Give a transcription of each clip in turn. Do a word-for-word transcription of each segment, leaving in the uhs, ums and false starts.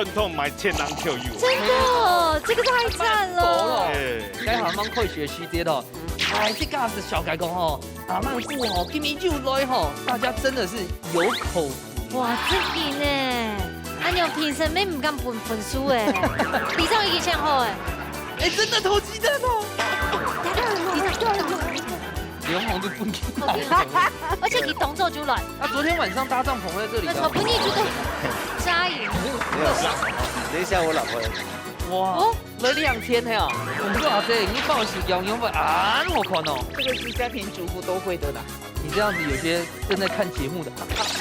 傳統賣千人口油。真的，這個太讚了。哎，該還蠻可惜个時節咯。哎，這個是小改工吼，啊，曼谷吼，今年又來吼，大家真的是有口福。哇，真的呢。阿娘平時乜毋敢分分手哎，里長已經想好哎。哎，真的投雞蛋哦。里長，你紅紅都不理。而且你動作就來。他昨天晚上搭帳篷在這裡的。那昨天就在扎營。沒有啦，等一下我老婆要講。哇，哦，那兩天了呀，我們說啊，這你報喜洋洋不？啊，我看哦。這個是家庭主婦都會的啦。你這樣子有些正在看節目的。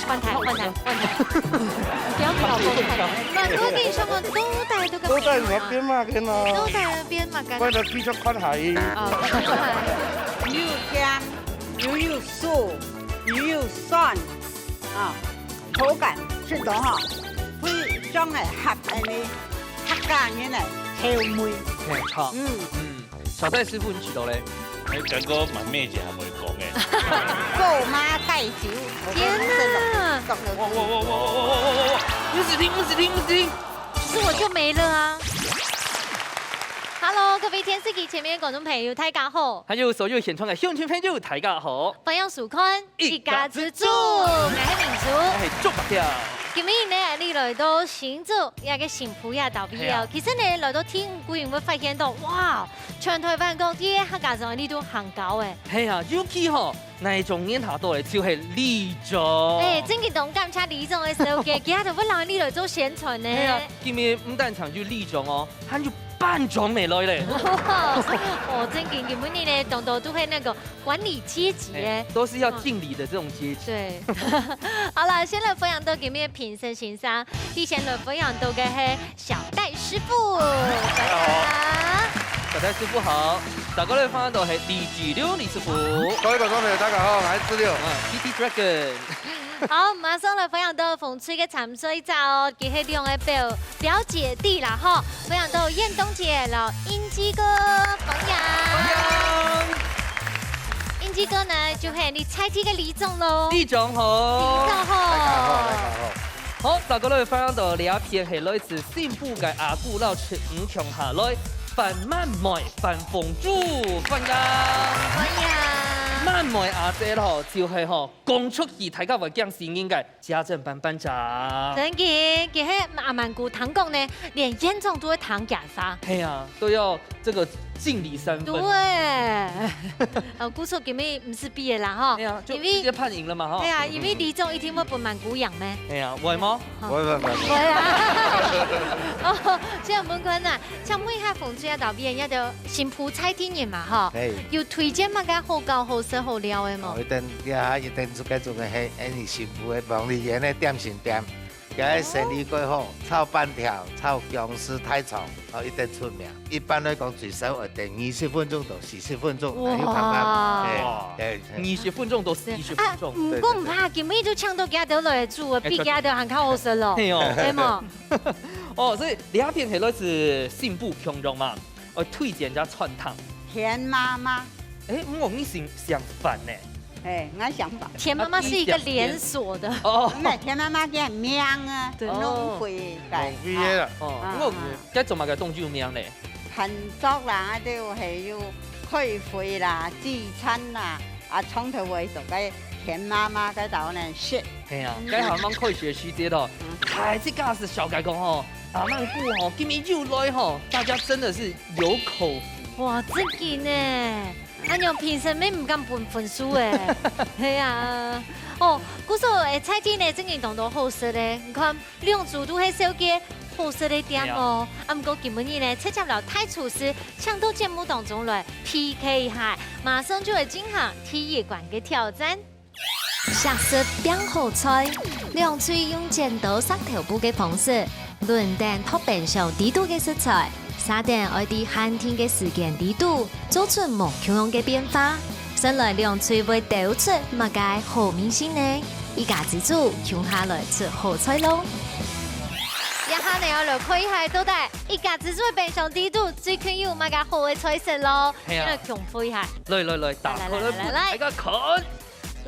換台，換台，換台。不要不要不要換台。那多點什麼都帶都跟都帶什麼編碼跟哦。都帶編碼跟。為了繼續看海。哦，又鹹，又有素，又有酸，啊，口感食到吼，非常个合恁呢客家人个口味。沒錯。嗯。嗯，小戴師傅你試到咧？哎，感覺蠻咩姐還袂講誒。做媽帶酒，天哪！哇哇哇哇哇哇哇哇哇！不是聽，不是聽，不是聽。其實我就沒了啊。Hello，各位電視機前面的觀眾朋友，大家好。還有所有現場的鄉親朋友，大家好。歡迎收看一家之煮，我係明珠。我係豬八戒。今日呢，你來到新竹這個新埔這搭位哦。係啊。其實呢，來到天光會發現到，哇，全台灣各地个客家庄裡肚行高誒。係啊，尤其吼， 哪一種年下到咧，就係里長。哎，真个當感謝里長个手機，今日就會讓你來做宣傳呢。係啊，今日毋單淨就里長哦，還有班長乜來咧。哦，真个，今晡日呢，當多都係那個管理階級哎，哎。都是要敬禮的這種階級。對。好了，先來歡迎到今日个評審先生，你先來歡迎到个係 小戴師傅，大家好。小戴師傅好，大家來歡迎到係李志龍李師傅。各位觀眾朋友，大家好，我係志龍。啊，T T Dragon。好，馬上來歡迎到紅隊个參賽者哦，佢係兩個表表姐弟啦吼，歡迎到燕東姐摎英基哥，歡迎。歡迎。英基哥呢，就係你在地个里長咯。里長好。里長好。大家好，大家好。 好，大家來歡迎到這片係來自新埔个阿姑摎侄女共下來，范曼妹、范鳳珠，歡迎。歡迎。曼妹阿姐吼，就係吼，講出去大家會驚死人个家政班班長。真个，佢係阿曼姑聽講呢，連院長都會聽佢話。係啊，都要 這個敬禮三分。對。哦，故所今日毋使比个啦，吼。對啊，就因為直接判贏了嘛，吼。對啊，因為里長一定會分曼姑贏咩？對啊，會嗎？哦。會，會，會，會。會啊。哦，這樣問看啊，請問一下，紅隊啊，導演，這兜新埔在地人嘛，吼，嘿。有推薦麼个好搞、好食、好尞个無？哦，一定，呀，一定自家做个，嘿，恁樣新埔个黃梨園个點心店。 佢个生理過好，炒粄條、炒薑絲大腸，哦，一定出名。一般來講，最少愛等二十分鐘到四十分鐘，哇。來去看看。哎，哇。哎，哎。二十分鐘到四十分鐘。啊，毋過毋怕，對，對，對。今晡日就搶到佢兜來煮个，比佢兜還較好食咯。係哦。係無？哦，所以這片係來自新埔共樣嘛，呃，推薦一家餐廳。田媽媽。哎，毋過你姓，姓范呢。 哎，𠊎想法。田媽媽是一個連鎖的。哦。毋係，田媽媽个名啊，對。農會个。農會个啦。哦，啊，毋過該做麼个當有名咧？飯桌啦，啊，都還有開會啦、聚餐啦，啊，從頭到尾都該田媽媽該度呢食。係啊，該還蠻可惜个時節咯。嗯。哎，這個是小改工吼，啊，曼姑吼，今日又來吼，大家真的是有口福。哇，真个呢。 恁樣評審乜毋敢分分數誒。係啊。哦，故所誒，在地呢，真个當多好食个。你看，兩組都係紹介好食个店哦。係啊。啊，毋過今晡日呢，直接摎大廚師請到節目當中來P K一下，馬上就會進行第一關个挑戰。 惜食拚好菜，兩隊用剪刀石頭布个方式，輪等擇冰箱裡肚个食材，續等愛在限定个時間裡肚，做出無共樣个變化。先來兩隊會鬥出麼个好味緒呢？一家之煮，共下來出好菜咯！這下呢，愛來看一下到底一家之煮个冰箱裡肚最近有麼个好个菜色咯。係啊。來共下一下。來，來，來，打開來，來，來，來。大家看。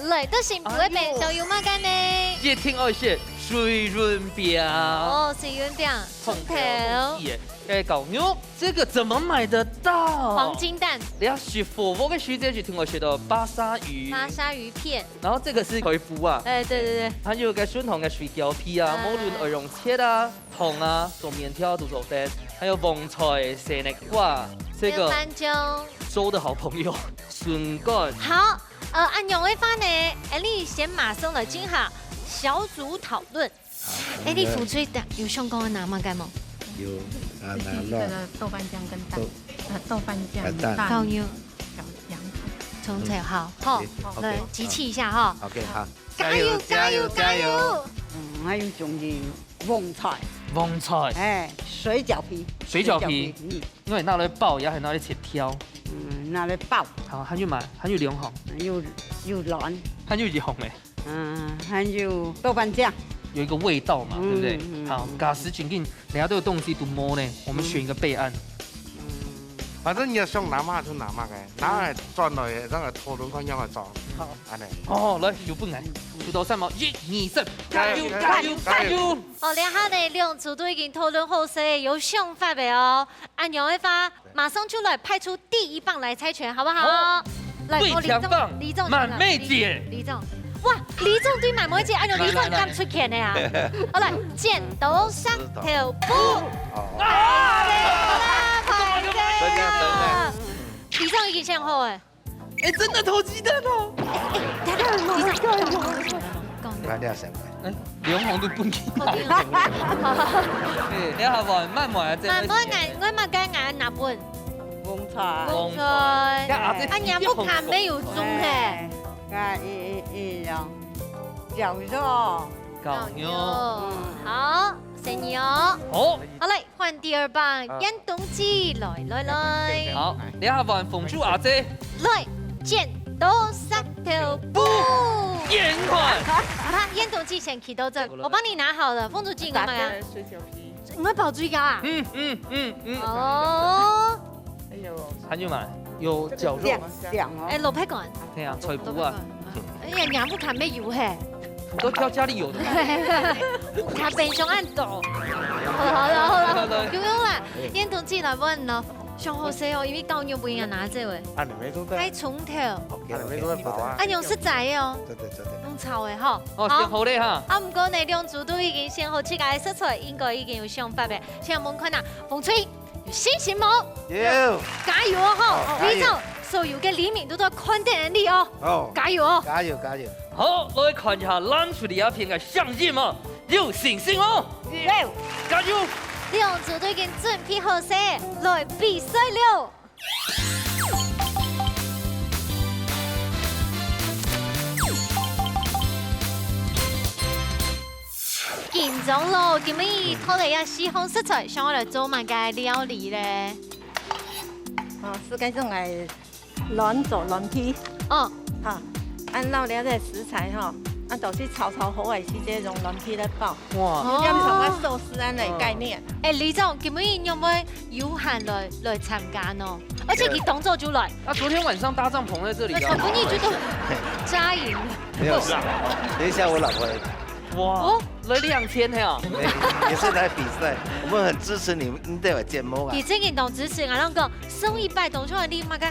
來，到新埔个冰箱有麼个呢？哎喲。一定愛食水潤餅。哦，水潤餅，蔥頭。蔥頭，哎，絞肉，這個怎麼買得到？黃金蛋。你要食火鍋个時間就聽我學到巴沙魚。巴沙魚片。然後這個是豆腐啊。哎，對對對。還有個筍糖个水餃皮啊，哦。無論愛用切啊、燙啊、做麵條都做得，還有黃菜、西瓜，這個還有番椒。周的好朋友，筍乾。好，呃，恁樣个話呢，𠊎俚先馬上來進行小組討論。 哎，你紅隊有想講拿麼个無？有，啊，拿肉。這個豆瓣醬跟蛋，豆，呃，豆瓣醬、啊，蛋。蛋。絞肉。小羊肉。蔥頭，好，好，對，OK，來，集氣一下哈。OK，好。加油，加油，加油，加油！加油！嗯，還有種子，黃菜。黃菜。哎，水餃皮。水餃皮。水餃皮，嗯。 因為拿來包，也係拿來切條。嗯，拿來包。好，還有麼个？還有兩項。有，有卵。還有一項呢？嗯，還有豆瓣醬。有一個味道嘛，嗯，對不對？嗯，好，嗯。假使今天等下這個東西都無呢，我們選一個備案。嗯。反正你愛想拿麼个就拿麼个，拿來轉來，讓佢討論看樣來做。好。恁呢。哦，來，有本來，數到三毛，一、二、三，加油，加油，加油！加油！哦，這下呢，兩組都已經討論好勢，有想法个哦。 恁樣个話，馬上就來派出第一棒來猜拳，好不好？好。來，李總，李總，滿妹姐。李總，哇，李總對滿妹姐，哎喲，李總敢出拳个啊！好，來，剪刀石頭布。啊！李總已經想好哎。 哎，真的投雞蛋哦！哎，哎，等等，你講，你講，你講。來，你要想。哎，兩項都分你。OK，OK。哎，你好，慢慢來，慢慢來，𠊎麼个𠊎拿分。黃菜。黃菜。啊，你毋看，沒有中嘿。哎，一，一，一樣。絞肉。絞肉。好，隨你哦。好。好嘞。 換第二棒，啊。顏東志，來，來，來。好，這下換鳳珠阿姐。來，剪刀石頭布。贏看。啊，顏東志先企到這，我幫你拿好了，鳳珠姐，你拿麼个？水餃皮。你會包水餃啊？嗯，嗯，嗯，嗯。哦。還有嗎？有絞肉。這樣，這樣哦。哎，蘿蔔乾。對啊，菜脯啊。蘿蔔乾。哎呀，你毋看，沒有嘿。 都挑家裡有的。𠊎冰箱恁多。好了，好了，好了，好了，好了。毋用啦，哎。顏東志來問咯。想好勢哦，因為絞肉毋會拿這位。啊，你沒做到。該蔥頭。OK，啊，你沒做到飽啊。啊，用食齋个哦。對，對，對，對。用炒个吼。哦，好。選好了哈。啊，毋過呢，兩組都已經選好自家个食材，應該已經有想法了。請問看啊，紅隊 有信心無？有。加油哦吼！好，加油。李總，所有个里民都在看等你哦。好。加油哦！加油，加油！好，來看一下藍隊這片个聲音啊，有信心哦！有。加油！兩組都已經準備好勢，來比賽了。 緊張咯，今晡日討來這四項食材，想愛來做麼个料理咧？哦，係該種來卵做卵皮。哦。哈，恁摎這个食材吼，恁就去炒炒好个時節用卵皮來包。哇。有點像个壽司恁个概念。哎，李總，今晡日有無有閒來，來參加呢？而且佢當早就來。他昨天晚上搭帳篷在這裡啊。昨晡日就都紮營。沒有事，等一下我老婆來。哇，哦。來兩天了。哎，也是來比賽，我們很支持你們，你這個節目啊。佢真个當支持，𠊎摎你講，上一擺當初你麼个，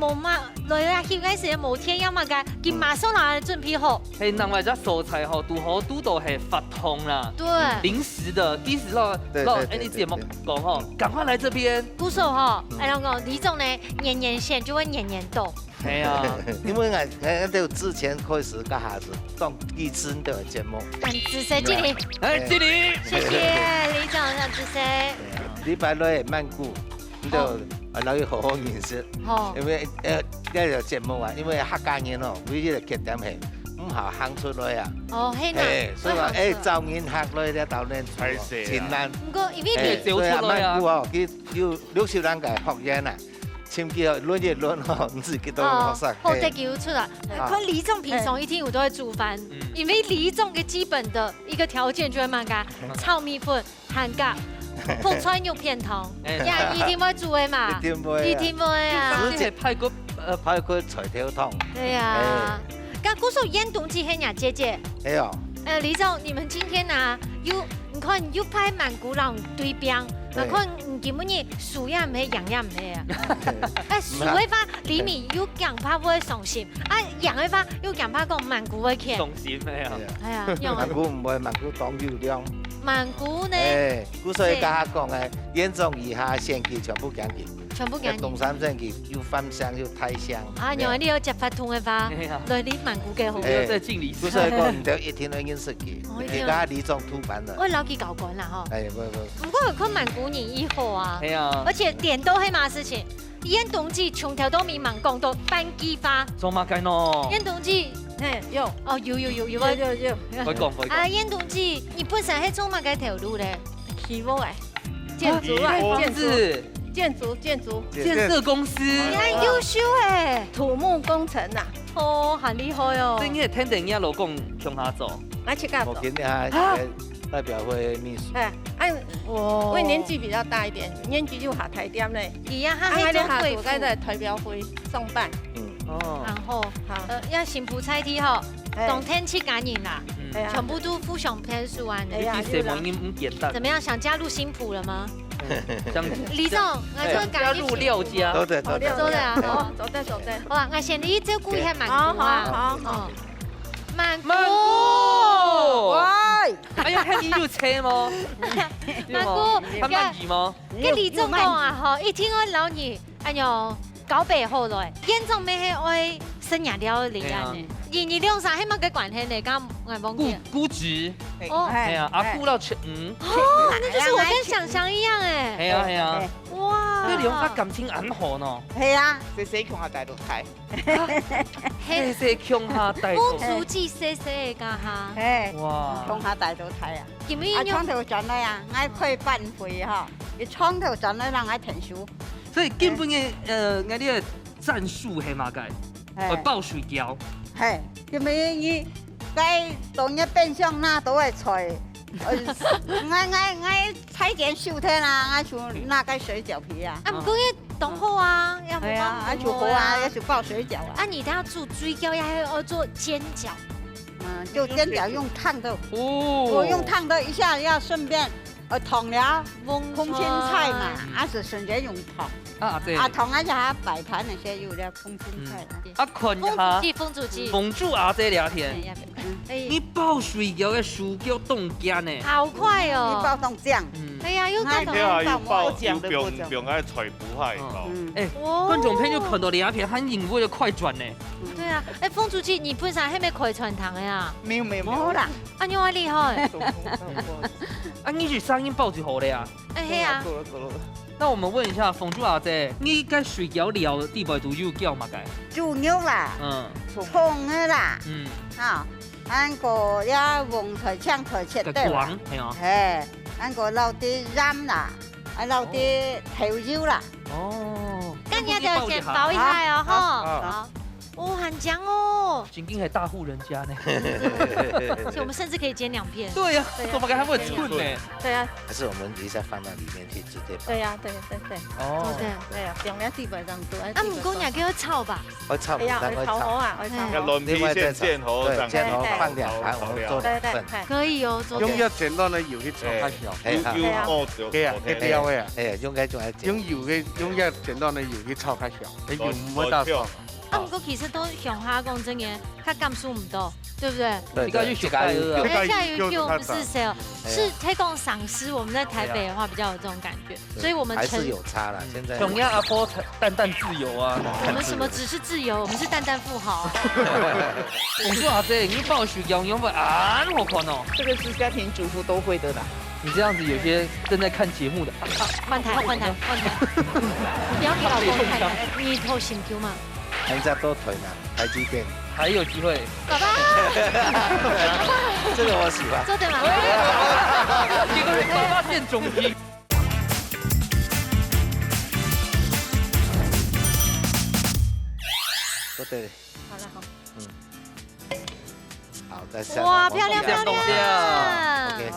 無嘛，來啊，翕个時無電，也麼个，佢馬上拿來準備好。嘿，另外隻所在吼，堵好堵到係發燙啦。對。臨時的，臨時摎，對，摎，對，哎，你節目講吼，對，對。趕快來這邊。故所吼，嗯。哎，𠊎講，李總呢，年年選就會年年到。 係啊。因為𠊎，𠊎，𠊎都之前開始該下子當主持人个節目。很仔細，敬禮。哎，敬禮。謝謝李總，很仔細。禮拜六个曼谷，你就，哦。啊，摎佢好好認識。哦。因為，呃，這個節目啊，因為客家人哦，唯一个缺點係，毋好行出來啊。哦，係啦。哎，所以話，哎，真个。招人客來這島呢，歹勢啊。真難。毋過因為哎，你所以啊，曼谷哦，佢有六十人个學員啊。 尋佢哦，輪一輪哦，毋知幾多學生。哦，好得佢有出來。啊。看里長平常一定有都會煮飯，嗯。因為里長个基本的一個條件就係麼个，炒米粉、鹹鹹，紅菜肉片湯，哎。呀，一定會煮个嘛。一定會啊。一定會啊。而且排骨，呃，排骨菜頭湯。對啊。哎。該故所顏東志係若姐姐。哎喲。呃，里長，你們今天啊，又，你看又派滿姑摎你對拚，對。你看你今晡日輸也毋係，贏也毋係啊。哎，輸个話，裡面又驚怕會傷心，啊，贏个話又驚怕講滿姑會譴。傷心个啊。係啊。哎呀，用啊，滿姑毋會，滿姑當有量。滿姑呢？哎，故所以剛剛講个，縣長以下選舉全部揀佢，全部揀你。東山選舉又飯香又大香。啊，因為你有接法通个話，哎呀。來你滿姑个好。哎。在敬禮。故所以講，你就一定要認識佢，哦，你跟他里長督辦了。我老佢搞官啦吼。哎，不不。不過有看滿姑人以後啊，哎呀。而且點到黑馬事情，嚴董事從頭到尾猛講到半句話。做麼个喏？嚴董事，嘿，有，哦，有有有有有有有，會講會講。啊，嚴董事，你本身係做麼个頭路咧？起屋哎，建築啊，公建筑，司，建築建筑，建設公司，你很優秀哎，土木工程啊，哦，很厲害哦。所以你也天天也老公共下做。來去搞我。今天還代表會秘書。哎，哎，哦我年紀比較大一點，年紀又下大點咧。一樣，他啊，係做貴我就下做該婦。在代表會上班。嗯。哦。然後，好，呃，要新埔菜地吼，哎當天去趕緊啦，嗯。哎呀，全部都富雄派出安的。哎呀你比什麼？你不簡單。怎麼樣？想加入新埔了嗎？像里長，我就加入廖家。多謝多謝。做得啊，好。走的走的。好啊，我先你照顧一下滿姑啊。好好好。哦，滿姑。滿姑。喂，哎呀，看你有車嗎？滿姑，他滿意嗎？跟里長講啊，吼，一定要摎你，哎喲，交陪好了。縣長乜係愛生日料理啊呢。你你兩儕係麼个關係呢？剛剛我忘記了。姑姑侄。哦，哎呀，阿姑到全嗯。哦，那就是我跟想象一樣哎。哎呀哎呀，哇，這兩家感情恁好呢。係啊，細細共下帶到大。嘿，細細共下帶到。公主姐細細个家下。係，哇。共下帶到大啊。今日用啊，長頭轉來啊，𠊎開班會吼，佢長頭轉來讓𠊎聽書。所以根本个呃，𠊎這个戰術係麼个？係呃，包水餃。係，因為你該當日冰箱拿到个菜，呃，𠊎𠊎𠊎菜店收忒啦，𠊎就拿該水餃皮啊。啊，毋過也當好啊，也無係啊，講啊就好啊，也就包水餃啊。啊，你等下煮水餃，也還要做煎餃。嗯，就煎餃用燙的，哦。我用燙的一下要順便呃燙了蕹空心菜嘛嗯，啊是順便用燙。啊，對。啊燙啊，就還擺盤那些有了空心菜啊。啊，看一下，風煮機，風煮機。風煮阿姐聊天。哎呀，哎你包水餃个手腳當遽呢。好快哦！你包當靚。嗯。哎呀，又看到你還有包有放放个菜脯下个哦。嗯，哎，哦觀眾朋友看到這片，還認為有快轉呢。對啊，哎，風煮機，你本身係毋係開餐廳个啊？沒有沒有沒有。無啦，啊，你好厲害！啊，你就聲音包就好了呀。哎，係啊，夠了夠了。那我們問一下風煮阿姐，你該水餃料底背都有攪麼个？豬肉啦，嗯蔥个啦，嗯，啊，還過呀黃菜、青菜切个掉啦，黃，係哦。嘿，還過落啲鹽啦，啊落啲豆油啦。哦，那你要不要先包一下哦，吼？好好，哦，很香哦。正經係大戶人家呢。而且我們甚至可以煎兩片。對呀，對呀做麼个還會出呢？對啊還是我們一下放到裡面去直接包。對啊，對對對，哦，對。對啊，放了底背上都愛。啊，毋過你還叫炒吧？哦，炒哎呀，蛋會炒。愛炒好啊，愛炒好。要卵皮先煎好，對，這樣煎好子放兩盤，我們做兩份。可以哦，做得。用這煎蛋个油去炒較香。嘿，好。有有哦，嘿啊，有嘿，料啊，哎，用該種來煎。用油个，用這煎蛋个油去炒較香，个油毋會打爽。啊，毋過其實到鄉下講真个，較感受毋到，對不對？對，這個就對，自家有自家有而且有有有不是誰哦，哎呀是推廣賞識，我們在台北的話比較有這種感覺，所以我們還是城有差啦，現在從小鴨阿婆淡淡自由啊。我們什麼只是自由，我們是蛋蛋富豪。我說阿姐，你包水餃有沒有恁好看哦？這個是家庭主婦都會的啦。你這樣子，有些正在看節目的，換台，換台，換台，不要給老公看，你偷心丟嘛。人家都退了，台積電。還有機會。爸爸，這個我喜歡。做得嗎？結果是爸爸變總經。不對，好了好。好，再下來。哇，漂亮漂漂亮亮。 OK，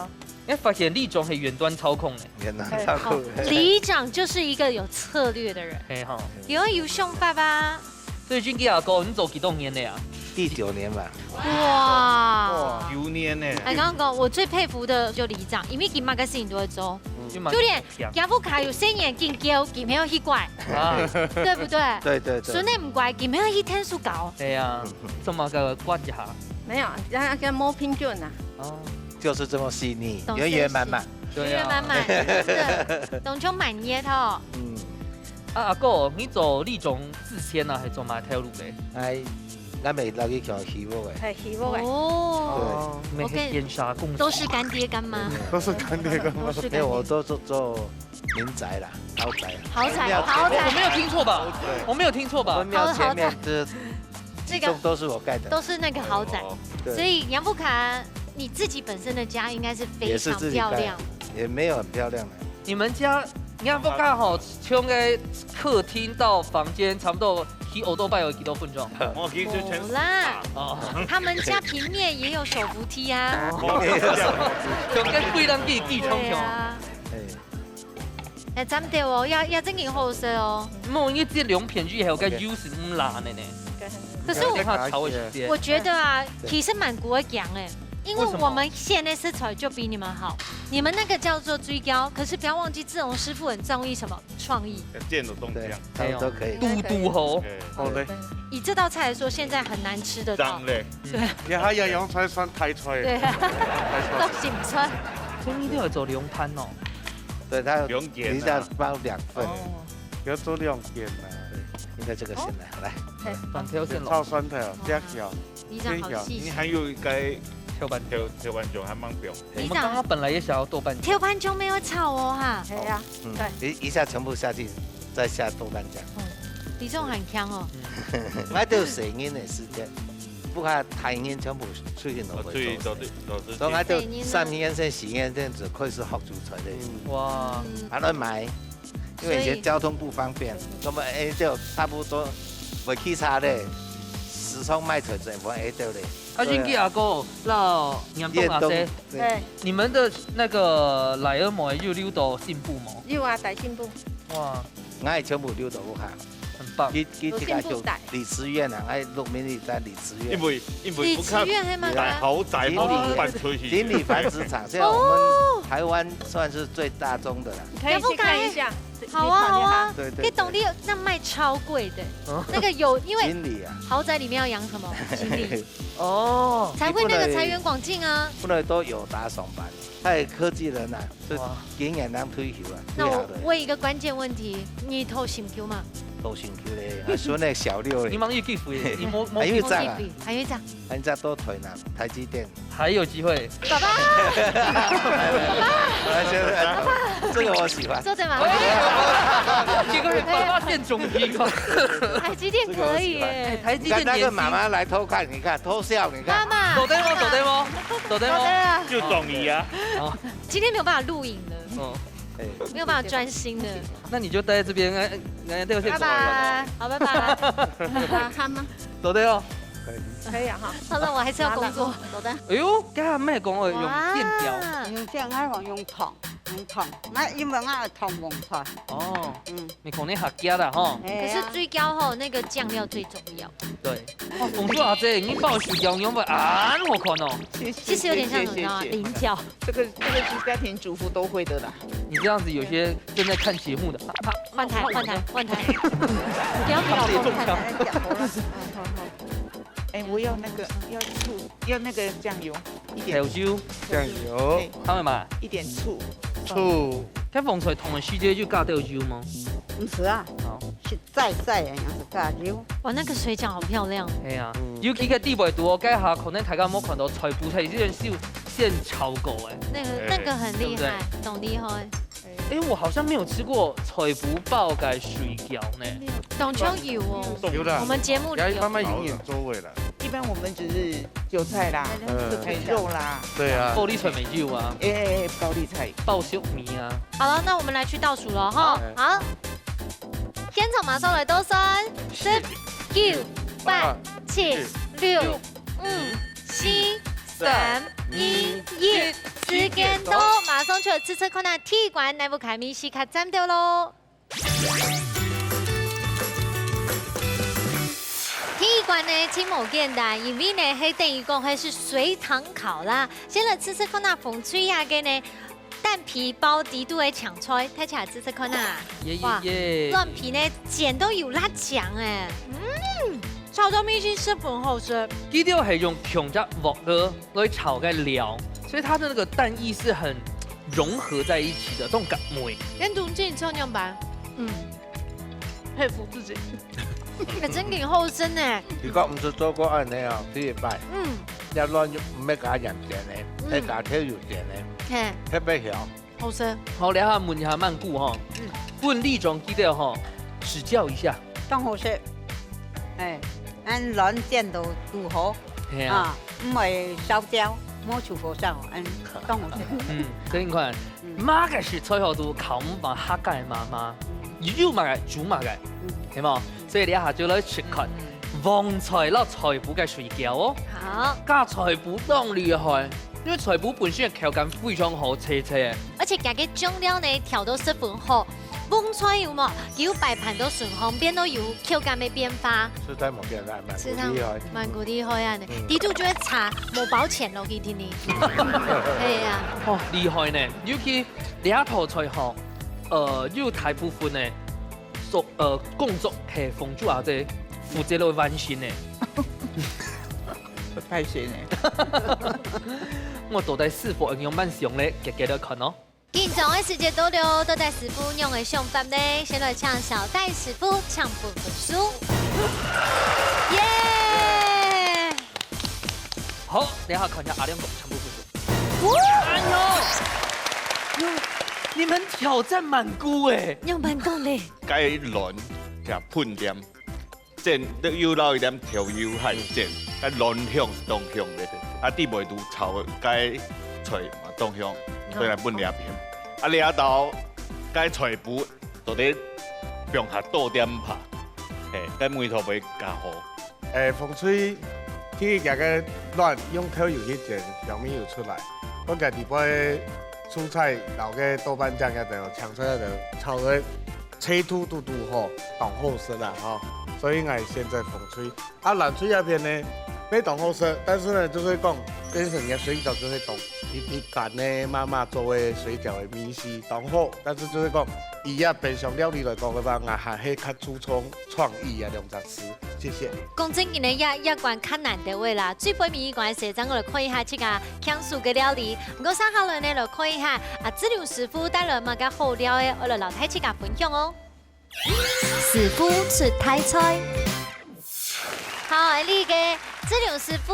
哎，發現里長係遠端操控呢。也難照顧。里長就是一個有策略的人，哎哈，因為有想法啊。所以俊基阿哥，你做幾多年了呀？第九年吧。哇！九年呢。哎，剛剛講，我最佩服的就里長，因為佢麼个事情都會做，就連 仰屋下有細人緊噭，佢乜愛去管，啊，對不對？對對對。孫仔毋乖，佢乜愛去𢯭手搞。對啊，做麼个管一下？沒有，讓他跟摸拼就呢。哦，就是這麼細膩，懂事情。圓圓滿滿。對啊。圓圓滿滿，真的，當像滿月吼。嗯。啊，阿哥，你做里長之前啊，係做麼个頭路咧？哎， 𠊎乜落去做起屋个。係，起屋个。哦，對。我跟，變啥公司？都是乾爹乾媽。都是乾爹乾媽。都是乾爹。沒有，我都做，做民宅啦，豪宅啦。豪宅，豪宅。我沒有聽錯吧？對。我沒有聽錯吧？我們廟前面豪，豪宅。這，這個都是我蓋的。都是那個豪宅。哦。對。所以仰屋下，你自己本身的家應該是非常漂亮。也是自己蓋的，也沒有很漂亮的。 你們家，你看，屋下吼，從該客廳到房間，差不多騎歐多拜有幾多分鐘？我騎就全無啦，哦。他們家平面也有手扶梯啊。哦，這樣。從該飛上去，地冲冲。對啊。哎。哎，咱們對哦，也，也真經好勢哦。莫，因為這兩片以後，該油是毋爛的呢。對。可是我，你看潮的時間。我覺得啊，對。其實蠻過獎哎，因為我們現在食材就比你們好。為什麼？ 你們那個叫做水餃，可是不要忘記志宏師傅很中意什麼？創意。建築動向。對，他們都可以。堵堵吼。對。好嘞。以這道菜來說，現在很難吃得到。髒嘞。對。你還要用菜算大菜。對啊。大菜。都行不出。所以你一定要做涼盤哦。對，它有，兩件啊。一定要包兩份。哦。要做兩件啊。對，應該這個先來，好，來。嘿。蒜頭先落。炒蒜頭，這樣哦。 里長好細心。你還有一個豆瓣醬。豆，豆瓣醬還蠻香。里長。我們剛剛本來也想要豆瓣醬。豆瓣醬沒有炒哦哈。係啊。嗯，對。一，一下全部下去，再下豆瓣醬。嗯，里長很強哦。嗯。𠊎兜細人个時節，屋下大人全部出去外背做事。哦，出去做事，做事。所以𠊎兜三年生、四年生就開始學煮菜了。嗯。哇。嗯。還愛買，因為以前交通不方便，所以，那麼，哎，就差不多會騎車咧，時常買菜全部會得咧。 啊，對啊。英吉阿哥，摎嚴東阿姐，對。對。你們的那個倈仔妹有留到新埔無？有啊，在新埔。哇。𠊎全部留到屋下。很棒。佢，佢自家就李慈園啊，𠊎鹿鳴里在李慈園。因為，因為屋下李慈園係麼个？大豪宅，經理，搬出去。經理繁殖場，現在我們台灣算是最大宗的了。哦。可以去看一下，好啊，你看一下。好啊。對，對，對。該棟裡那賣超貴的。哦。那個有，因為經理啊。豪宅裡面要養什麼？經理。 哦。才會那個財源廣進啊。你不能，不能都有他上班，他也科技人啊，是哇。經驗人退休啊，那我最好的。問一個關鍵問題，你討心臼嗎？討心臼咧，啊，孫仔小六咧。你吂有機會，你無，無機會。還有一張啊。還有一張。人家都退呢，台積電。還有機會。爸爸。來，先生，這個我喜歡。做得嗎？結果你爸爸變中醫哦。台積電可以耶。這個我喜歡。哎，台積電你看那個媽媽來偷看，你看，偷笑，你看。媽媽。做得無？做得無？做得無？做得啊。就中醫啊。哦。今天沒有辦法錄影了，哦。哎。沒有辦法專心的。那你就待在這邊，哎，哎，對不起，拜拜。好，拜拜。啊，好嗎？做得哦。可以。可以啊，哈。好了，我還是要工作。好了，好了。哎喲，剛剛沒講哦，用電調。哇。用電，還有用燙，用燙。那因為𠊎愛燙黃菜。哦。嗯。 你可能客家啦吼。哎呀。可是水餃吼，那個醬料最重要。對。哦，紅樹阿姐，你包水餃，你有沒有啊？好看哦。謝謝，其實有點像什麼，你知道嗎？謝謝，謝謝。菱角。這個，這個是家庭主婦都會的啦。你這樣子，有些正在看節目的，他，他，換台，換台，換台。不要，不要，不要。好，好，好。哎，我要那個，要醋，要那個醬油。 一點豆油。醬油。對。還有嘛？一點醋。醋。該黃菜燙个時節就加豆油嗎？毋係啊，哦。係再再个樣子加油。哇，那個水餃好漂亮。係啊，嗯。尤其該底背肚哦，該下可能大家無看到菜脯係先燒，先炒過个。那個，哎。那個很厲害，對不對？當厲害。 哎，我好像沒有吃過菜脯包个水餃呢。當像有哦，有啦。我們節目裡有。也一般般，有，有。周圍啦。一般我們只是韭菜啦，嗯。哎，肉啦。對啊。高麗菜乜有啊。哎，哎，哎，高麗菜。爆粟米啊。好了，那我們來去倒數了哈。好。好，現場馬上來倒算，十、九、八、七、六、五、四、三、二、一，時間到，馬上就來試試看啊，第一關哪位个味緒較讚兜囉。第一關呢，真無簡單，因為呢，係等於講係隨堂考啦。先來試試看啊，紅隊啊个呢，蛋皮包底肚个青菜，大家試試看啊。耶耶哇，耶！卵皮呢，煎到有辣醬哎，嗯，炒到明星食粉好食。佢兜係用共隻鑊仔來炒个料，所以它的那個蛋液是很融合在一起的，這種感味。跟東京超樣般，嗯，佩服自己。哎，真挺好生呢。你講毋係做過恁呢啊，第一擺。嗯，這卵毋係加鹽煎的，嗯，係加豆油煎的，嘿，特別香。好食。好，這下問一下曼谷哈，嗯，問立中記得哈，指教一下。當好食，哎，恁卵煎到堵好，係啊，啊，毋會燒焦，無出火燒，嗯，當好食。嗯，所以你看，嗯，麼个係最好都靠毋放客家个媽媽，有麼个煮麼个，嗯，係無？所以這下就來試看，嗯，黃菜摎菜脯个水餃哦。好，加菜脯當厲害，因為菜脯本身个口感非常好，脆脆个。而且佢个醬料呢調到十分好，黃菜有無？佢有擺盤到順風，變到有口感个變化。實在無簡單，蠻厲害。蠻厲害啊！嗯，底肚就會炒，無包錢落去，聽你。係啊。哦，厲害呢！尤其這道菜吼，呃，有大部分呢，做呃工作係紅隊阿姊負責來完成呢。太神呢！我到底師傅會仰般想呢？遽遽來看哦。 緊張个時節到了，到底師傅仰个想法呢？先來請小戴師傅請分分數。耶！好，等下看一下阿亮哥請分分數。哎呦，你們挑戰滿姑哎！仰般講咧？該卵加噴點。 煎，又落一點調油還煎，該卵香是當香个，啊，底背肚炒个該菜嘛當香，所以來分兩片。啊，這道該菜脯，做得放下多點下，嘿，該味道會較好。誒，紅隊第一隻个卵用豆油去煎，香味有出來。我家己底背蔬菜摎个豆瓣醬該兜，青菜該兜炒个 脆度嘟嘟吼，當好食啦吼，所以𠊎選擇紅隊。啊，藍隊這片呢，乜當好食，但是呢，就係講，變成个水餃就係當一一乾个媽媽做个水餃个味緒，當好，但是就係講，佢這冰箱料理來講个話，𠊎還係較注重創意啊兩隻字。 謝謝。講真个呢，這這關較難个位啦，最尾一關个時間，𠊎來看一下自家搶手个料理。毋過接下來呢，來看一下啊，志龍師傅帶來麼个好料个，愛來摎大自家分享哦。師傅出大菜。好，這个志龍師傅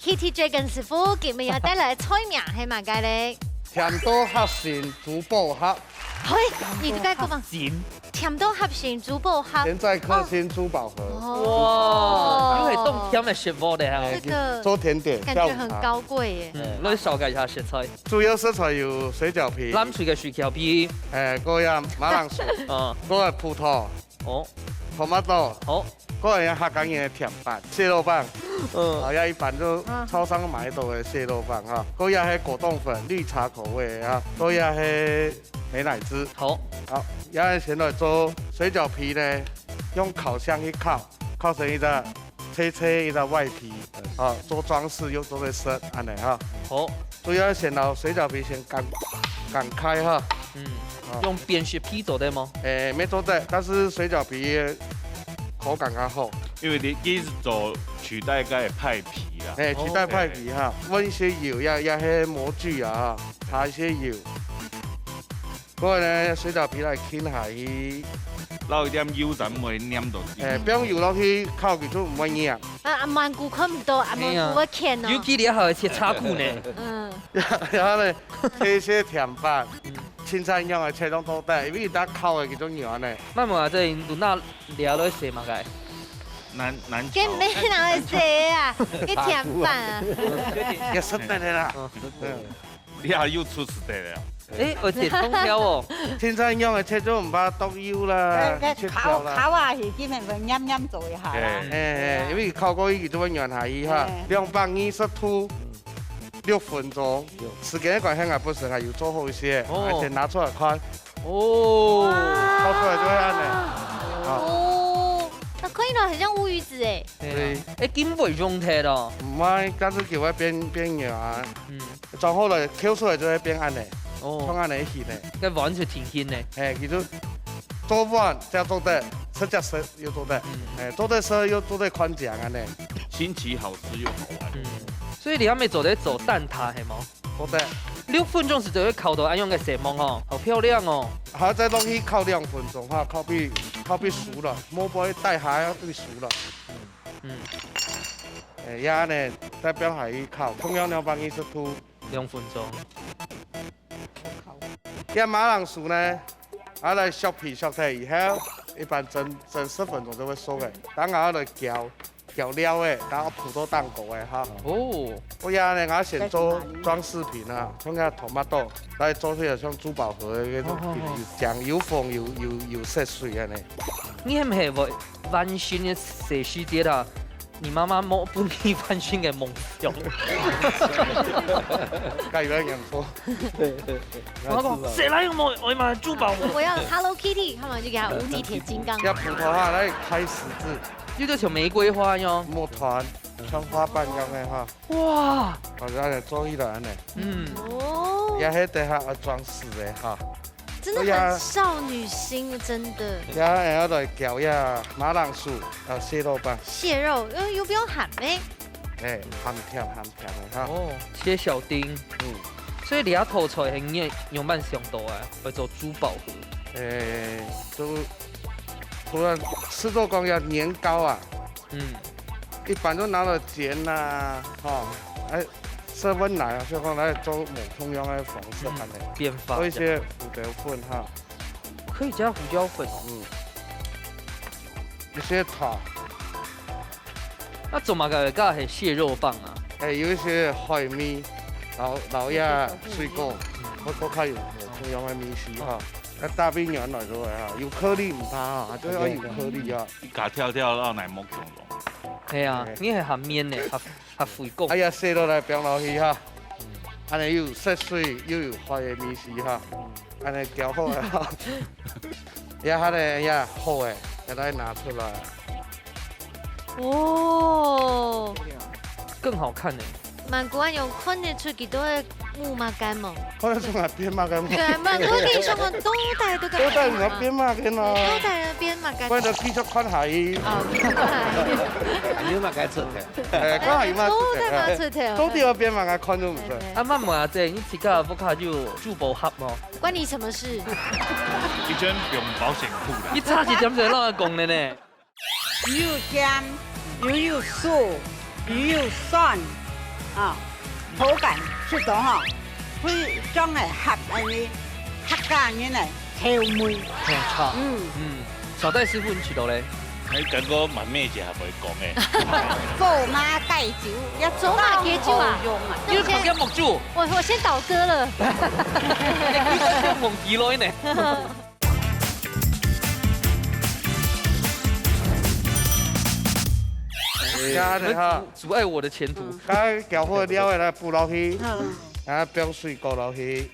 ，Kitty Dragon師傅，今日要帶來个菜名係麼个咧？甜到合心豬寶盒。 嘿，你這個講嘛，心。甜到合心豬寶盒。甜在客心珠寶盒。哦。哇，又係當甜个食物咧哈。哎，這個做甜點，感覺很高貴耶。下午茶。嗯，來紹介一下食材。主要食材有水餃皮，藍隊个水餃皮。哎，還有馬鈴薯，嗯。還有葡萄，哦。Tomato，哦。還有客家人个甜粄，蟹肉飯。嗯。啊，這一般就超商買得到个蟹肉飯哈。還有係果凍粉，綠茶口味啊。還有係 美乃滋。好。好，這下先來做水餃皮呢，用烤箱去烤，烤成一隻脆脆一隻外皮，啊，做裝飾又做得食，恁呢哈。好。主要先摎水餃皮先擀，擀開哈。嗯，哦。用扁食皮做得無？誒，乜做得，但是水餃皮口感較好。因為你，你係做取代該派皮啦。誒，取代派皮哈，哦，OK。搵一些油，也，也係模具啊，擦一些油。 過來呢，水餃皮來傾下去。落一點油，正毋會黏到底。誒，放油落去，烤佢就毋會黏。啊，啊，曼谷看毋到，啊，嘿啊。曼谷會掔哦。尤其你還會切叉褲呢。嗯。然後呢，切一些甜粄，嗯。青菜樣个切攏做得，因為佢烤个佢就軟呢。那麼這印度那聊了些麼个？難，難搞。跟沒拿來寫啊，跟甜粄啊。也是對的啦。嗯。嗯。 你還有出事的了。誒，而且通挑哦。青菜樣个切就毋怕剁油啦，哎，哎，切條啦。烤，烤啊，係基本上黏黏做一下啦。哎。哎，哎，因為烤過去就會軟下去哈，哎。兩百二十度，六分鐘。時間个關係，𠊎本身還有做好一些，哦。𠊎先拿出來看。哦。哇。烤出來就會恁呢。啊。哦，那看起來很像烏魚子欸。對啊。對。欸，金會用忒咯。毋係，但是佢會變，變軟啊。嗯。裝好了，抾出來就會變恁呢，哦。像恁呢一起呢。該完全定型呢。嘿，佢就做飯也做得，食食食又做得，嗯。嘿，做得食又做得看景恁呢。新奇好吃又好玩。嗯。所以你還沒做得做蛋撻，係無？ 好得。六分鐘時就會烤到恁樣个色目哦，好漂亮哦。還要再落去烤兩分鐘哈，烤畀，烤畀熟了，莫不會帶下要畀熟了。嗯。哎，這呢，再放下去烤，同樣兩百二十度。兩分鐘。這馬鈴薯呢，啊來削皮削忒以後，一般蒸，蒸十分鐘就會熟个。等下來攪， 攪料个，然後鋪到頂高个哈。哦。我這呢，𠊎先做裝飾品啊，像該tomato，來做出來像珠寶盒个那種品，哦，哦，哦。有漿、有縫、有，有，有色水恁呢。你係毋係會萬聖个細時節啊？你媽媽無分你萬聖个夢想。該有點嚴重。對，對，對。我講，誰來用我，我買珠寶盒？我要Hello Kitty，他們就給他無敵鐵金剛。要葡萄哈，來開十字。 就係像玫瑰花樣。木團，像花瓣樣个哈。哇！哦，恁呢做起來恁呢。嗯。哦。也係等下愛裝飾个哈。真的很少女心，真的。也還要來攪一下馬鈴薯，啊，蟹肉吧。蟹肉，呃，又不用หั่咩？哎，鹹甜鹹甜个哈。哦，切小丁。嗯。所以你這道菜係仰般想到个，愛做珠寶盒？哎，就突然試著講愛年糕啊。 嗯。一般都拿來煎啊，吼，哎，seven來啊，所以講來做無共樣个方式恁呢。嗯，變化。做一些胡椒粉哈。可以加胡椒粉哦。嗯。一些糖。該做麼个會加係蟹肉棒啊？哎，有一些海味，然後，然後也水果，嗯。會較有無共樣个味緒哈。該大餅圓來做个哈，有顆粒毋怕哈，就要有顆粒啊。 一家跳跳到內目共樣。係啊，嘿。你係下面呢，下，下水果。哎呀，洗落來放落去哈，恁呢又有色水，又有花个味緒哈，恁呢攪好了哈。呀，恁呢呀，好个，現在拿出來。哦。更好看呢。 蠻古恁樣看得出佢兜个目嘛乾無？看得出來變嘛乾無？對啊，蠻古可以想講，都帶都乾。都帶嘛變嘛乾咯。都帶變嘛乾。不然就繼續看下去。哦，繼續看下去。你嘛該出的。哎，看下去嘛出的。都帶嘛出的。都帶要變嘛乾看就毋出。對，對。啊，慢慢啊，這你自家屋下有珠寶盒無？關你什麼事？一圈用保險庫啦。你差一點就讓佢講了呢。 又甜，又有酥，又有酸，啊，口感適當哦，非常个合恁呢客家人个口味。沒錯。嗯。嗯，小戴師傅，你試著咧？哎，感覺蠻美味，還會講誒。做馬解酒，也做馬解酒啊？用啊。你是旁邊目珠？我，我先倒戈了。你先忘記了呢。 這樣哈。阻礙我的前途。嗯。該攪好料个來補落去，嗯。啊，放水果落去。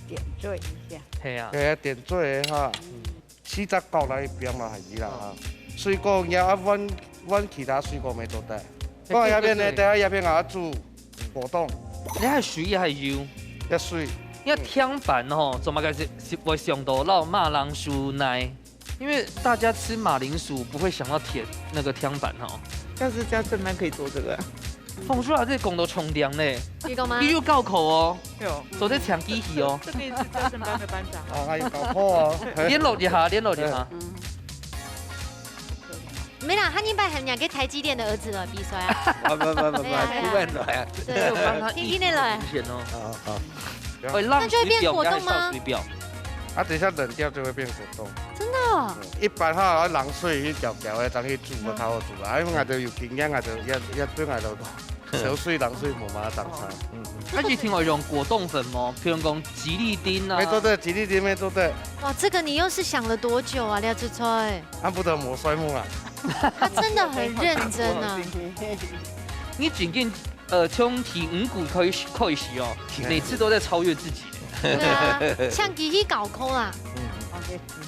點綴一下。係啊。係啊，點綴个哈。嗯。四隻角來放落去啦哈。嗯。水果你愛換，換其他水果乜做得。欸，不過這片呢，對，對，對。等下這片啊煮 果凍。你還水還有？要水。因為甜粄吼，做麼个係，係會想到摎馬鈴薯泥？因為大家吃馬鈴薯不會想到甜，那個甜粄吼。要是家政班可以做這個啊。鳳珠老師講到重點呢，你講嗎？你有搞頭哦，有。做得搶機器哦。這個也是家政班的班長啊。啊，還有搞頭哦。聯絡一下，聯絡一下。嗯。 沒啦，下禮拜喊兩個台積電的兒子來比賽啊。啊，不，不，不，不，對啊，對啊。不會來啊。對，有幫他聽聽的來。明顯哦。啊，啊。會讓水表，那就會變果凍嗎？要燒水表。啊，等一下冷掉就會變果凍。真的哦？嗯，一般哈，要冷水去攪攪，會當去煮，嗯。較好煮啦。啊，因為𠊎兜有經驗，𠊎兜也，也對𠊎兜 燒水、冷水無麼个大差。嗯。啊，係聽過用果凍粉無？譬如講吉利丁啊。乜做得，吉利丁乜做得。哇，這個你又是想了多久啊，廖志川？啊，不得無睡目啊。他真的很認真啊。你最近，呃，從第五季開始，開始哦，每次都在超越自己。對啊，像機器搞摳啦。嗯。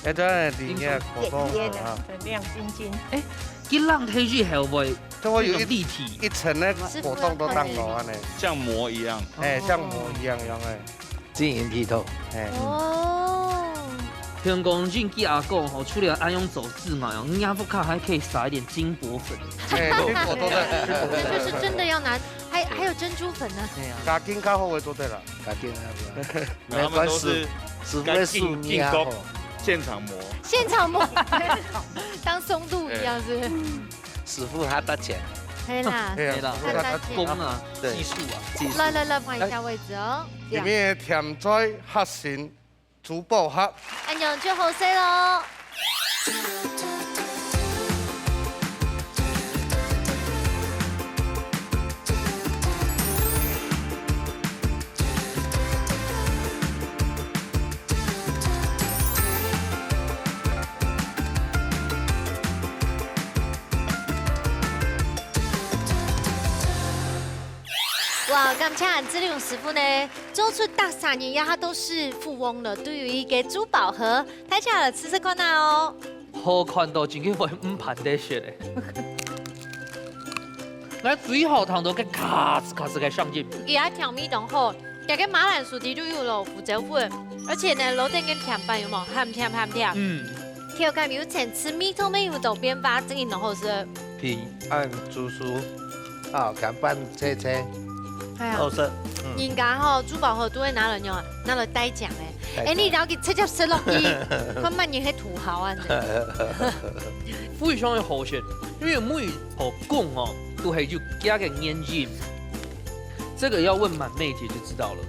哎，這樣你也果冻啊，亮晶晶。哎，佢冷忒以後會就會有一，變成立體。一層个果冻都當落安呢。像膜一樣。哎，像膜一樣樣哎。晶莹剔透。哎。哦。聽講，恁樣阿公吼，除了恁樣做之外哦，你屋下還可以撒一點金箔粉。哎，金箔都在，金箔都在。那就是真的要拿，還，還有珍珠粉呢。對啊。加金較好个都對了。加金啊，不然。 没有，他们都是师傅在数你啊，干净进攻，吼。现场磨。现场磨，当松露一样，是不是？师傅他搭钱。嘿啦，对啊，对啦，师傅他搭钱。工啊，对。技术啊。技术。来来来，换一下位置哦。这样。里面甜菜、黑心、猪宝盒。哎，恁样就好势咯。 哇，感謝志龍師傅呢，做出逐儕人這下都是富翁了，都有一個珠寶盒，大家來試試看啊哦。好看到真个會毋盼得食咧。來，最好聽到个咔哧咔哧个聲音。佢个調味當好，這个馬鈴薯底就有了胡椒粉，而且呢，落點个甜粄有無？鹹甜鹹甜。嗯。口感有層次，味道乜有到變化，真个當好食。平安煮熟，啊，甜粄脆脆。哎呀，好食。嗯。人家吼，珠寶盒都會拿來用啊，拿來帶獎哎。帶獎。哎，你了解直接食落去，看乜人係土豪啊！非常个好食，因為每一口講哦，都係有加个原因。這個要問滿妹姐就知道了。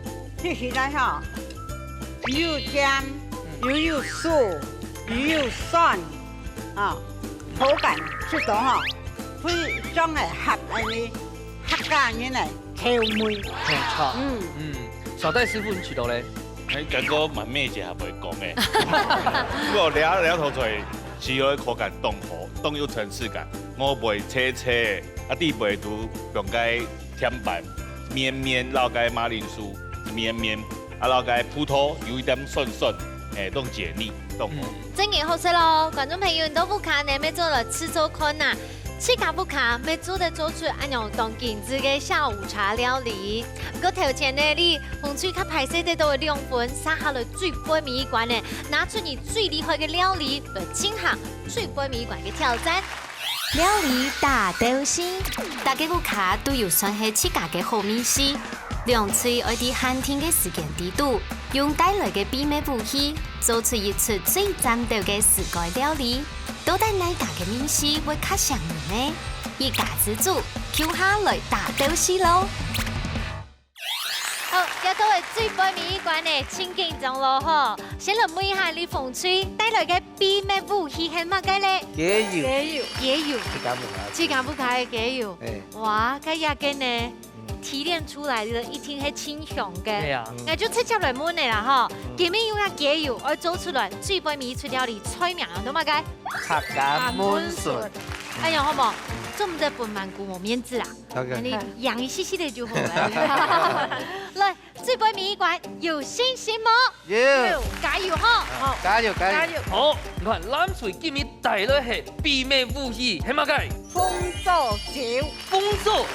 吃起來哈，又有甜，嗯。又有酥，又有酸，啊，口感適當哈，非常个合恁呢客家人个口味。沒錯。嗯。嗯，小戴師傅你試到咧？哎，感覺滿妹姐還袂講誒。不過這，這道菜，其實口感當好，當有層次感。我會脆脆，啊，底背都用該甜粄，綿綿，摎該馬鈴薯綿綿，啊，摎該葡萄有一點酸酸，哎，當解膩，當好。嗯。真个好食咯，觀眾朋友，你到屋下呢，乜做來試做看啊！自家屋下乜做得做出恁樣當精緻个下午茶料理。毋過頭前呢，你紅隊較歹勢得到个兩分，接下來最尾一關呢，拿出你最厲害个料理來進行最尾一關个挑戰。 料理大鬥西，逐個屋下都有算係自家个好味緒。兩隊愛在限定个時間裡肚，用帶來个秘密武器，做出一出最讚鬥个自家料理。到底哪家个味緒會較餳人呢？一家之煮，共下來大鬥西咯！ 好，這到位最尾一關呢，真緊張咯吼。先來問一下李鳳吹，帶來个秘密武器係麼个咧？雞油。雞油。雞油。自家屋下。自家屋下个雞油。哎。哇，該這個呢，嗯。提煉出來个一定係清香个。對啊。那就直接來問你啦吼。嗯。今日用个雞油，愛做出來最尾一出料理，菜名叫麼个？客家燜筍。哎呀，好無？做毋得分滿姑無面子啊。 OK。恁呢，贏一息息仔就好了。來，最尾一關，有信心無？有。有，加油吼！好，加油，加油。加油。好，你看，藍隊今日帶來係秘密武器，係麼个？紅棗酒。紅棗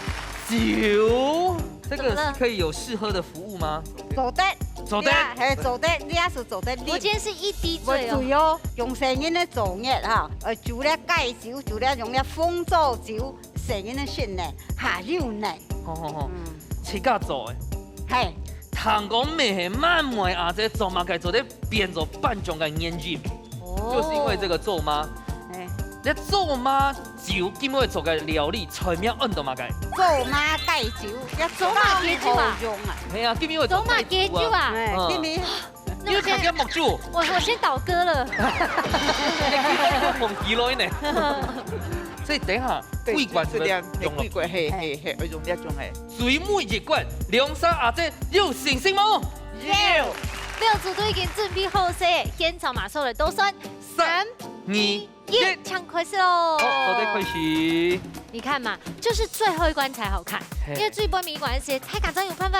酒，這個怎麼了？可以有試喝的服務嗎？做得。做得。係，做得，你也係做得。我今天是一滴醉哦。會醉哦，用細人个作業哈，呃，煮了雞酒，煮了用了紅棗酒。 細人个心呢，下有呢。好好好，嗯。自家做个。係。聽講乜係滿妹阿姊做麼个做得變做頒獎个原因，哦。就是因為這個做媽。哎。這做媽酒今日做个料理，菜名安到麼个？做媽雞酒，這做媽雞酒啊？好用啊。係啊，今日做雞酒啊。做媽雞酒啊？哎，嗯。今日 你有看見目珠？我，我先倒戈了。你看見目珠呢？所以等一下，對，桂冠這個用了。這個，嘿，嘿，嘿，用這種，嘿。最尾一關，兩儕阿姊有信心無？有。兩組都已經準備好勢，現場馬上來倒算。三、三、二、二、一，請開始咯。好，倒轉開始。你看嘛，就是最後一關才好看，嘿。因為最尾一關係，大家正有辦法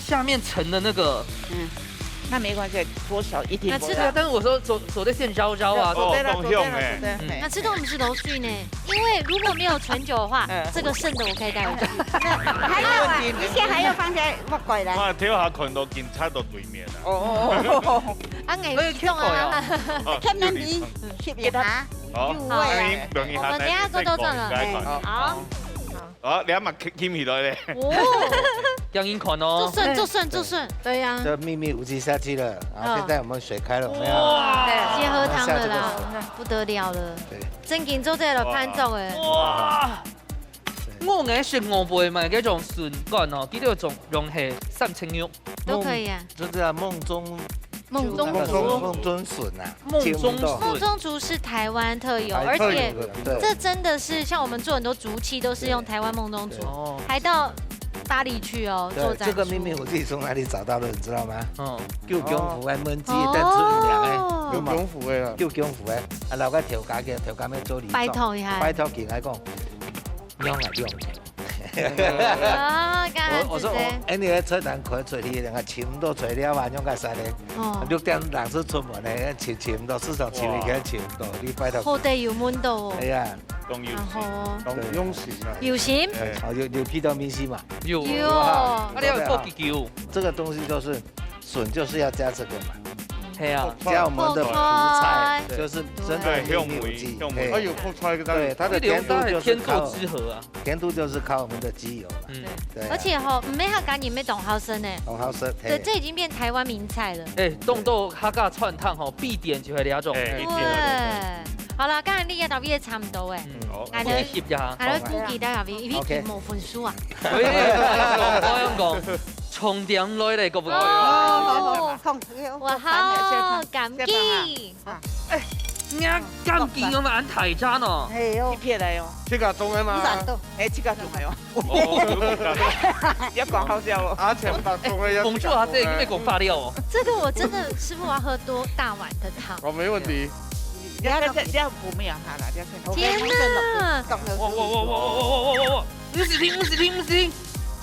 下面盛的那个，嗯，那没关系，多少一定那吃对啊，但是我说手手在线绕绕啊，哦，对啦，放香欸对啦，嗯对。那吃东西都水呢，因为如果没有存酒的话嗯，这个剩的我可以带回去。还要啊，一些还要放在木櫃啦。我頭下看到警察到對面啊。哦哦哦啊，哎，你懂啊？哦，看那你翕一下，好，入好味那你等一下我们等一下做到这了再講，再講。哦好，好，你阿媽起起起來咧。哦，江阴款就哦。剩就剩就剩，对呀，这秘密武器下去了，然后嗯现在我们水开了，我们要哇，直接喝汤了啦下这个水，不得了了，对，正经做这个潘总哎，哇！我硬食五倍嘛，該種筍乾哦，佢都有種用係三層肉，都可以啊。就这样梦中梦中那个竹，梦中笋啊，梦中听不懂梦中竹是台湾特有，而且特有的，对这真的是像我们做很多竹器都是用台湾梦中竹，哦，还到巴黎去哦做对，展出。这个秘密武器从哪里找到的，你知道吗？嗯，九江湖的焖鸡蛋出名的，哦有吗？有功夫的啦。九江湖的，啊，老个调家个调家妹做礼拜托一下，拜托给他讲，用啊用。啊，剛剛我，我說我，直接。哎，你个菜單開出去，人家尋毋到材料啊，用个啥呢？哦。六點鐘就出門呢，尋，尋毋到，市場尋一天尋毋到，你拜託。好得有問到哦。哎呀。當有心。然後哦。當用心啊。有心？哎，哦，有，有批到明細嘛？有。有。啊，你有做幾久？這個東西就是筍，就是要加這個嘛。係啊。加我們的苦菜，苦菜。就是真的很有機。哎，香味，香味。哎，有苦菜个。對，它的甜度就是靠，你留在天作之合啊。甜度就是靠我們的雞油嘛。嗯。對啊。而且吼，毋係客家人乜當好食呢。當好食，對，嘿。這已經變台灣名菜了。哎，當多客家餐廳吼，必點就係這種。哎，一定要有。對。好了，剛才你也到位差不多哎。嗯。好。𠊎兜，我去翕一下。𠊎兜估計到後尾，因為OK。佢無分數啊。喂，我想講，重點來了，各位。哦，我好感激。 啊。哎，你看感激我們安泰山哦。哎喲，一撇來哦。自家種个嘛。毋知道。哎，自家種个哦。哦，有講到。你要講好笑哦。阿強把種个要自家種个。哎，捧出來這個沒講發料哦。這個我真的，師傅，我要喝多大碗的湯。哦，沒問題。你要，你要，你要不要養它啦？你要看。天哪！哇，哇，哇，哇，哇，哇，哇，哇，哇。 毋使停，毋使停，毋使停。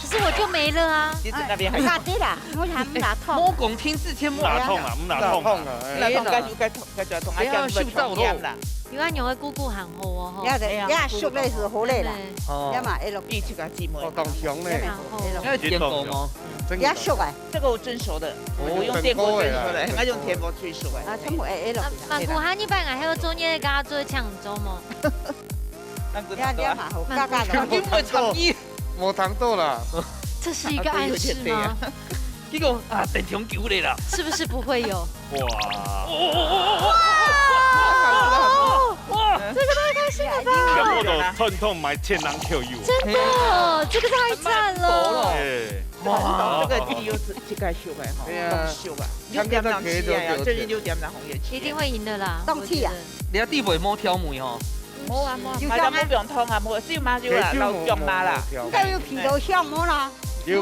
可是我就沒了啊。其實那邊還有。哎，對啦，我還沒拿桶。莫講停四千，莫拿桶啊，毋拿桶啊。拿桶啊，哎。拿桶，該就該桶，該就桶，哎呀，還叫收到咯。有啊，你會顧顧很好哦，吼。要的，哎呀，要熟的時候嘞啦。真的。哦。要嘛，哎，落。比自家姊妹。哦，當香呢。然後。要電鍋嗎？真的。要熟哎。這個我蒸熟的，哦。我用電鍋蒸熟的，應該用電鍋最熟哎。啊，全部哎，哎，落。啊，嘛，古漢一般啊，還有做那個做搶粥嗎？ 你看，你看嘛，好，嘎嘎的。肯定會插你。無聽到啦。這是一個暗示嗎？啊，對，有點對啊。結果啊，等挺久的啦。是不是不會有？哇！哇！哇！這個太開心了吧！全部都傳統買千人口油。真的，這個太讚了。哎。哇！這個雞油是自家熟的吼，哎呀。當熟啊。六點鐘起啊，看這個可以多久前。正經六點鐘紅葉起。一定會贏的啦，當氣啊。我覺得。你看地位無挑眉吼。 無啊，無啊，有香啊。麻醬無用湯啊，無，只有麻油啦，有香無？老薑麻啦。無用調味。應該有鼻到香無啦？有，有，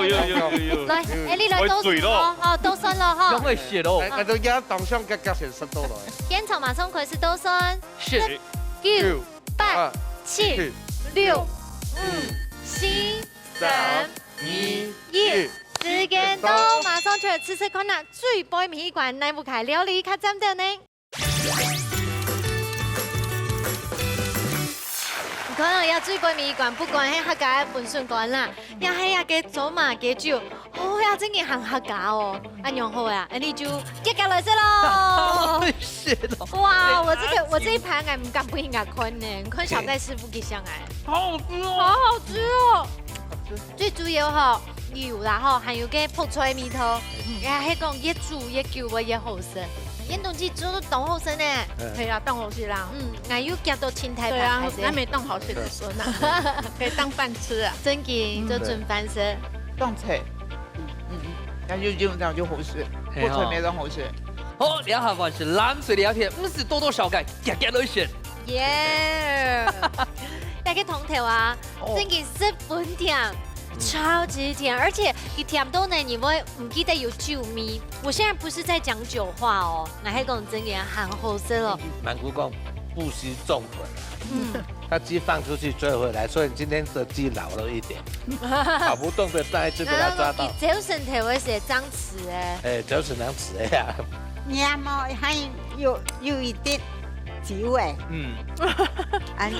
有，有，有。來，哎，你來倒水咯。哦，哦，倒算了哈。用个血哦。哎，哎，都壓當香，夾夾先食到來。現場馬上開始倒算。十、十、九、九、八、八、七、七、六、五、四、三、三、二、二、一。一。時間到，馬上就來試試看啊，最背尾一關，哪屋个料理較讚點呢？ 你看哦，這最背尾一關，不管係客家个分筍乾啦，也係這个做麻个酒，哦，這真个還客家哦。恁樣好啊，恁樣就遽遽來食咯。謝謝咯。哇，我這個，我這一盤𠊎毋敢分人家看呢，你看小戴師傅佢想哎。好好吃哦。好好吃哦。最主要吼，油啦吼，還有个泡菜个味道，嗯。也係講越煮越久會越好食。 鹽冬雞做到當好食呢。嗯。係啊，當好食啦。嗯，𠊎又夾到青苔白，對啊，還係。還沒當好食个筍啊，可以當飯吃啊。正經，嗯。做準飯食。當脆。嗯，嗯，嗯。那就，就這樣就好食，係哦。不脆沒當好食。好，這下換係藍隊這片，毋使多多紹介，遽遽來選。耶！這个湯頭啊，哦。正經十分甜。 超級甜，而且佢甜到呢，你會毋記得有酒味。我現在不是在講酒話哦，𠊎係講真个，還好食哦。滿姑講不惜重本啊，嗯。他雞放出去追回來，所以今天的雞老了一點，跑不動的，大家就被他抓到。佢朝晨頭个時候爭持哎。哎，朝晨爭持哎呀。你看嘛，還有，有一點酒哎。嗯。哎。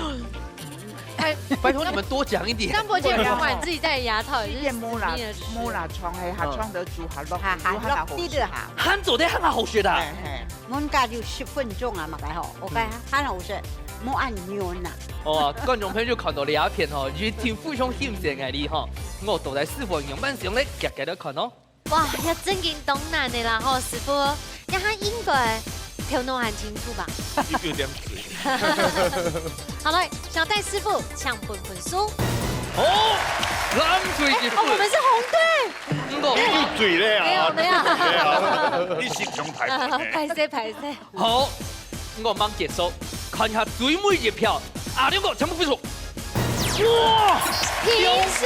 哎，拜託你們多講一點。張伯傑不管自己戴牙套，也是死命地吃。一點無啦，無啦，床，哎，還床得煮，還落，還，還落地的哈。還做得還好學的啊。嘿，嘿。燜个就十分鐘啊，嘛，該吼，OK，嗯。還好食，莫恁軟啊。哦，觀眾朋友看到這片吼，一定非常欣賞个你吼，我到底師傅用慢相咧，遽遽來看哦。 哇，這正經當難个啦吼，師傅，這下應該頭腦還清楚吧？有，有點水。好了，小戴師傅，請分分數。好，藍隊一分。哎，哦，我們是紅隊。毋過，你有水咧啊？沒有，沒有。沒有，你是上台的。歹勢，歹勢。好，毋過吂結束，看一下最尾一票，阿良哥，請分分數。哇！平手。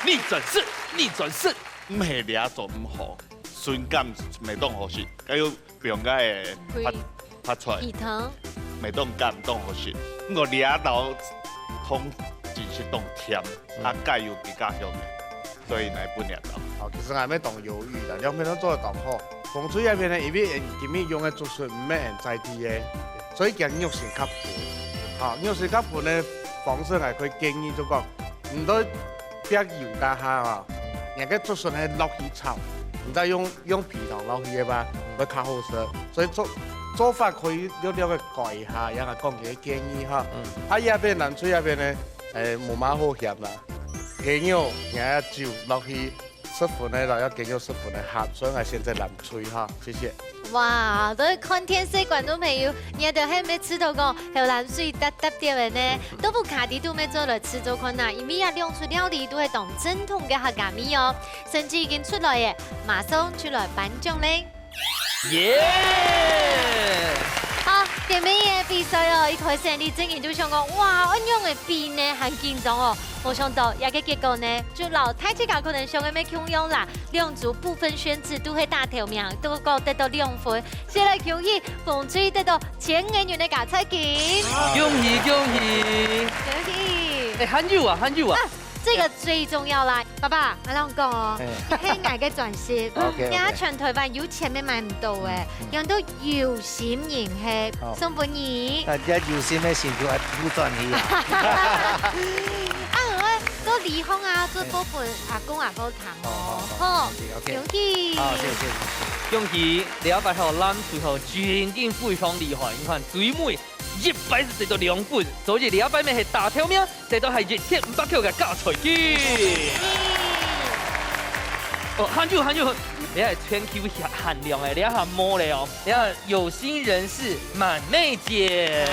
逆轉勝，逆轉勝。 毋係這做毋好，筍乾乜當好食，還有放个白，白菜，魚湯。乜當乾，當好食。毋過這道湯真係當甜，嗯。啊，蓋有自家鄉个，所以來分你講。哦，其實𠊎也當猶豫啦，兩片都做得當好。紅隊這片呢，因為今日用个竹筍毋係很在地个，所以揀肉絲較脣。好，肉絲較脣个方式，𠊎可以建議就講，毋好煏油加下吼，若个竹筍係落去炒，毋好用用皮糖落去个嘛，會較好食。所以做做法可以略略个改一下，讓佢講个建議哈。嗯。啊，這片藍隊這片呢， 誒，無麼好嫌啦。雞肉，然後酒落去，十分个咯，要雞肉十分个鹹，所以𠊎選擇藍隊哈，謝謝。哇，都係看電視觀眾朋友，你兜係毋係試著講，口涎水答答滴个呢？都不卡的都毋係做來試做看啊，因為啊，兩出料理都係當正統个客家味哦。成績已經出來了，馬上就來頒獎咧。 耶！好，今晡日个比賽哦，一開始你正經就想講，哇，恁樣个比呢，還緊張哦。無想到，這个結果呢，就摎大自家可能想个無共樣啦。兩組不分軒輊都係打頭名，都各得到兩分。先來恭喜紅隊得到千元个加菜金。恭喜恭喜！恭喜！哎，還有啊，還有啊！啊， 這個最重要啦，爸爸，𠊎同你講哦，嘿。係𠊎个專輯，OK，OK。這下全台灣有錢也買毋到誒，嗯，嗯。用到有心人係，好。送分你。啊，這有心个辛苦啊，不賺你啊。啊，𠊎做禮盒啊，做，嘿。分阿公阿婆聽哦，好，好，好，好。OK，OK。恭喜。好，謝謝，謝謝。恭喜，這擺吼，藍隊吼，真經非常厲害，你看，最尾 一擺就得到兩分，所以這擺乜係打頭名，得到係一千五百塊个加菜金。哦，還有，還有，你看全球限量誒，你看無咧哦，你看有心人士滿妹姐。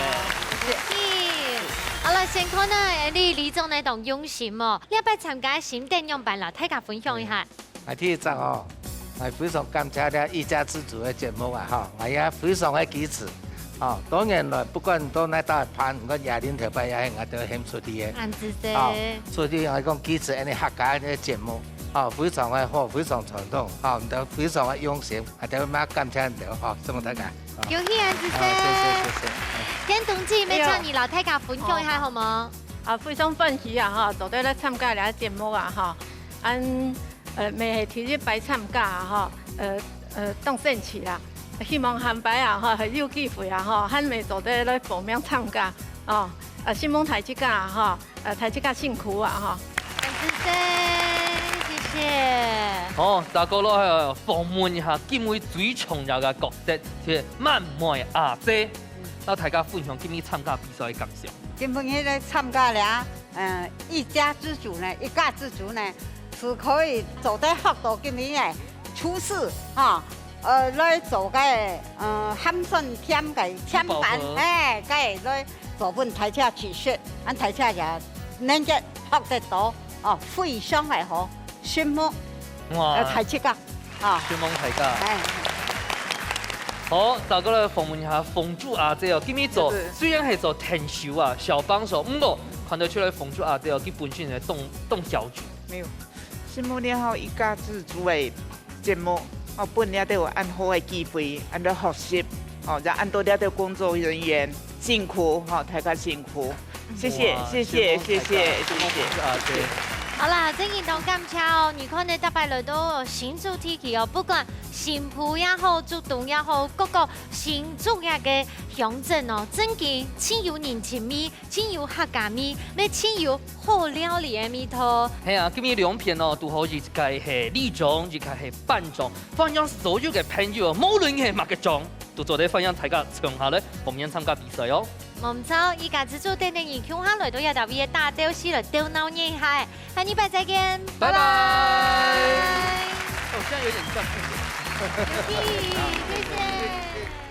好了，先看呢，你李總呢當用心哦，這擺參加心得仰般摎大家分享一下。 𠊎第一隻哦，𠊎非常感謝這一家之煮个節目啊，吼，𠊎也非常个支持。哦，多年來，不管到哪搭辦，毋管椰林頭擺也係𠊎兜喊出去个。恁仔細。哦，出去𠊎講支持恁呢客家个節目，哦，非常个好，非常傳統，哦，你兜非常个用心，𠊎兜嘛感謝你兜，吼，送分大家。哦。恭喜恁仔細。哦，謝謝，謝謝。嗯。天同志，也請你摎大家分享一下，好無？啊，非常歡喜啊，吼，做得來參加這个節目啊，吼。恁 呃，乜係第一擺參加啊，吼，呃，呃，當生趣啦。希望下擺啊，吼，還有機會啊，吼，還會做得來報名參加，哦。啊，承蒙大自家啊，吼，呃，大自家辛苦啊，吼。感謝，謝謝。好，再過來，呃，訪問一下今晡日最重要个角色，就係滿妹阿姐。摎大家分享今晡日參加比賽个感想。今晡日來參加了， 呃，一家之煮呢，一家之煮呢，係可以做得學到今晡日个廚師，哈，呃，來做个，呃，鹹酸甜个甜粄，飽和。哎，該來做分大家試食，恁大家也能夠學得到，哦，非常个好，承蒙，哇。呃，大自家。 啊。承蒙大家。哎。好，再過來訪問一下鳳珠阿姐哦。今晡日做，是，是。雖然係做𢯭手啊，小幫手，毋過看得出來鳳珠阿姐哦，佢本身係當，當僥倖。沒有，承蒙了吼，一家之煮个節目，哦，分了兜有恁好个機會，恁多學習，哦，也恁多了兜工作人員辛苦，吼，大家辛苦。 謝謝，哇，謝謝，承蒙大家，謝謝，承蒙鳳珠阿姐。謝謝。好啦，真經當感謝哦！你看呢，逐擺來到新竹地區哦，不管新埔也好，竹東也好，各個新竹个鄉鎮哦，真經盡有人情味，盡有客家味，乜盡有好料理个味道。係啊，今晡日兩片哦，堵好一個係里長，一個係班長，歡迎所有个朋友，無論係麼个長，都做得歡迎大家共下來，報名參加比賽哦。 無毋著，一家之煮等等你共下來到這搭位个大鬥敘來鬥鬧熱一下。下禮拜再見，拜拜。拜拜。好像有點像。有趣，謝謝。